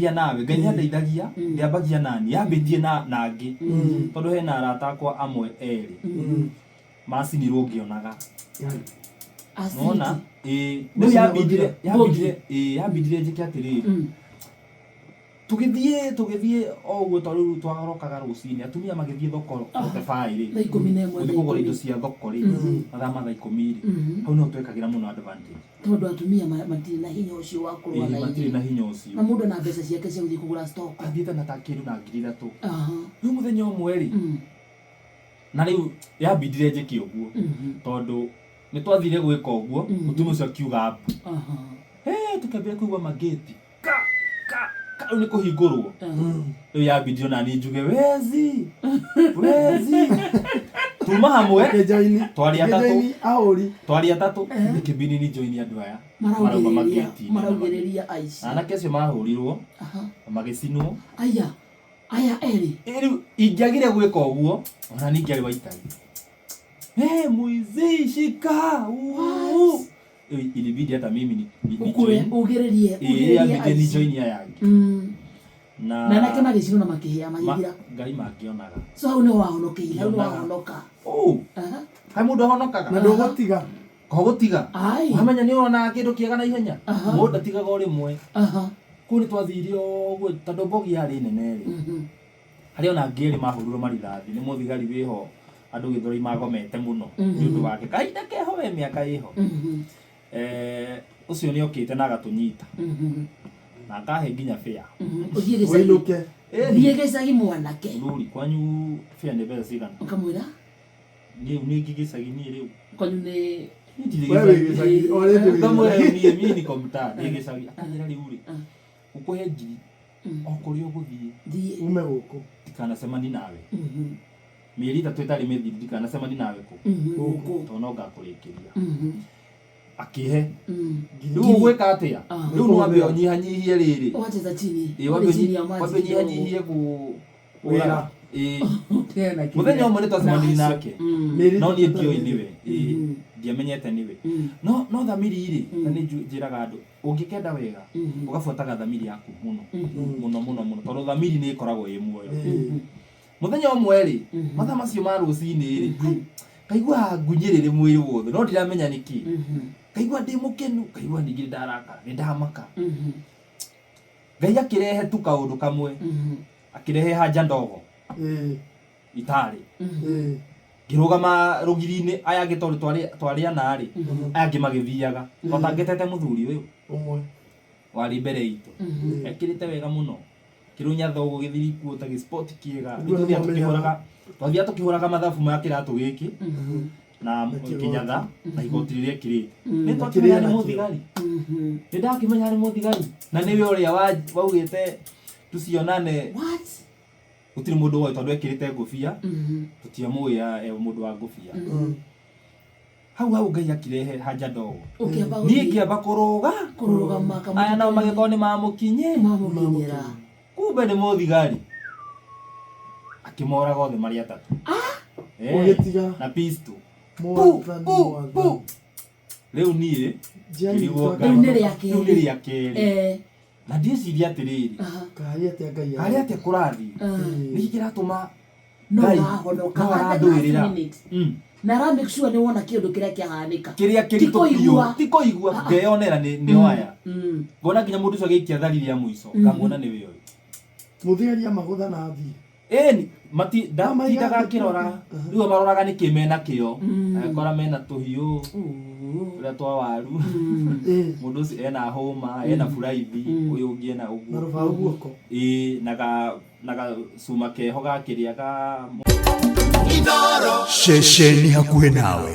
Nawe Ngai nĩandeithagia, ndĩambagia nani, yambĩtie na nangĩ, tondũ hena arata akwa amwe erĩ macinirwo ngĩonaga. Nona ĩĩ, rĩu yambindire, yambindire, ĩĩ, yambindire njĩke atĩrĩrĩ, tũgĩthiĩ tũgĩthiĩ o ũguo, tondũ rĩu twarokaga rũcinĩ, atumia magĩthiĩ thoko 45 rĩ, 11:00, gũthiĩ thaa kũgũra indo 10. Cia thoko rĩ, mathaa ma thaa 10 rĩ, hau nĩho twekagĩra mũno advantage. Tondũ atumia matirĩ na hinya ũcio wa kũrũa na matirĩ inyuĩ. Na hinya ũcio. Na mũndũ na mbeca ciake cia gũthiĩ kũgũra stock. Athiĩte na ta kĩndũ na 3000. Rĩu mũthenya ũmwe rĩ, na rĩu yambindire njĩke ũguo, tondũ nĩ twathire gwĩka ũguo, mũtumia ũcio akiuga mbu. Hey, tũkĩambia kũigua magĩti ka ka ka, rĩu nĩ kũhingũrwo. Rĩu yambindire ona niĩ njuge wezi wezi, tuma hamwe. Ũkĩjoini. Twarĩ atatũ. Ũkĩjoini ahũri. Twarĩ atatũ, gĩkĩmbindi ni join andũ aya marauma maraugĩrĩria magĩti-inĩ. Maraugĩrĩria aici. Anake acio mahũrirwo na magĩcinwo. Aya aya erĩ. Ĩ, rĩu ingĩagire gwĩka ũguo, ona niĩ ingĩarĩ wa itari. Hey, mwizi shika. Uu. Rĩu ilibidi hata mimi ni Ũkũre join. ugĩrĩrie. Ĩ, ugĩrĩrie yambindire ni aici. join aya angĩ. Na Na anake magĩcinwo na makĩhĩa magĩthira. Ngai mangĩonaga. So hau nĩho wahonokeire, hau nĩho Ngĩonaga. wahonoka. Oh, kaĩ mũndũ ahonokaga? Na ndũgũtiga. Kogũtiga. Ai. Wamenya nĩ ũronaga kĩndũ kĩega na ihenya, mũndũ ndatigaga o rĩmwe. Kũu nĩ twathire ũguo, tondũ mbogi yarĩ nene rĩ, harĩ ona angĩ erĩ mahũrirwo marithathi nĩ mũthigari wĩho, andũ Gĩthũrai magomete mũno nĩ ũndũ wake kahinda keho, we mĩaka ĩho. Ũcio nĩ okĩte na agatũnyita na akahe nginya fare. Ũthiĩ gĩcagi. Ũinũke. Thiĩ gĩcagi, mwanake. Ruri kwanyu fare nĩ mbeca cigana? Ũkamwĩra. Rĩu nĩ ingĩ gĩcagi niĩ rĩu. Kwanyu nĩ Niĩ ndirĩ We wĩ gĩcagi. gĩcagi already wĩ Ngamwĩra gĩcagi. rĩu niĩ niĩ niko mtaa, ndĩ gĩcagi. Akanjĩra rĩu rĩ, ũkũhe 1000 o kũrĩa ũgũthiĩ. Thiĩ. Ume gũkũ. Ndikanacemani nawe mĩeri 3 ĩtarĩ mĩthiru, ndikanacemani nawe kũ gũkũ. Tondũ no ngakũrĩkĩria. Akĩhe. Ngiri. Rĩu ũgwĩka atĩa? Rĩu no wambe ũnyihanyihie rĩrĩ. Wacheza chini. Ĩ, wambe Ule chini ya maji wambe kidogo. ũnyihanyihie kũ Wĩra. Ĩ. Tena kile. Mũthenya ũmwe nĩ twacemanirie nake. Mĩeri No niĩ 3 ndiũĩ ĩtarĩ nĩwe. Ĩ, ndiamenyete nĩwe. No thamiri rĩ, na nĩ njĩraga andũ, ũngĩkenda wega, ũgabuataga thamiri yaku mũno mũno mũno mũno, tondũ thamiri nĩ ĩkoragwo ĩ muoyo. Mũthenya ũmwe rĩ, mathaa macio ma rũcinĩ rĩ, kaigua ngunyĩrĩrĩ mwĩrĩ wothe, no ndiramenya nĩkĩ. Kaigua ndĩ mũkenu, kaigua ningĩ nĩ ndarakara, nĩ ndamaka. Ngai akĩrehe tu kaũndũ kamwe, akĩrehe haja ndogo itarĩ. Ngĩrũgama rũgiri-inĩ, aya angĩ tondũ twarĩ ana rĩ, aya angĩ magĩthiaga, twatangĩtete mũthuri ũyũ ũmwe warĩ mbere itũ, ekĩrĩte wega mũno, kĩrũnyatha ũguo, gĩthirikuo ta gĩspoti kĩega. Ũguo Nĩ nĩmo tũkĩhũraga, twathiaga tũkĩhũraga mathabu ma kĩratũ gĩkĩ na kĩgoti. Kĩnyatha na igoti rĩrĩa ekĩrĩte, nĩ Na twakĩmenya kĩrĩa nĩ nakĩo. mũthigari. Nĩ ndakĩmenya nĩ mũthigari, na nĩwe ũrĩa waugĩte tucionane. What? Gũtirĩ mũndũ woĩ, tondũ ekĩrĩte ngũbia, tũtiamũĩ e mũndũ wa ngũbia. Hau hau Ngai akirehe haja ndogo. Ũkĩamba Niĩ gũthiĩ ngĩamba kũrũga. Kũrũgama. Aya nao magĩkorwo nĩ mamũkinye. Mamũkinyĩra. Kumbe nĩ mũthigari, akĩmoraga othe marĩ atatũ. Eh, Ũgĩtiga. Na pistol. Mwathani, Pu, pu, Mwathani. pu. Rĩu niĩ Njani ngĩrigwo. Rĩu nĩ rĩa Rĩu nĩ kerĩ. rĩa kerĩ. Na ndiĩciria atĩrĩrĩ, Karĩ atĩa Ngai? Karĩ atĩa kũrathiĩ? Nĩkĩ kĩratũma No Ngai wahonoka no at the last arandũĩrĩra? minute. Na ara make sure nĩ wona kĩũndũ kĩrĩa kĩahanĩka. Kĩrĩa kĩritũ biũ. Kũigua. Ti kũigua, ngeyonera nĩ aya. Ngona nginya mũndũ ũcio agĩikia thari rĩa mũico, ngamuona nĩwe ũyũ. Mũthigari amagũtha na athiĩ. Ĩni mati Mama ndatindaga igandĩkwo akĩrora. Aha. Rĩu maroraga nĩkĩ mena kĩo, agĩkora mena tũhiũ tũrĩa twa waru. Mũndũ ũcio ena hũma, ena buraithi, ũyũ ũngĩ ena Na ũguo. rũbaũ guoko. Ĩĩ, na gacuma keho ga kĩrĩa ga Ceceni hakuhĩ nawe.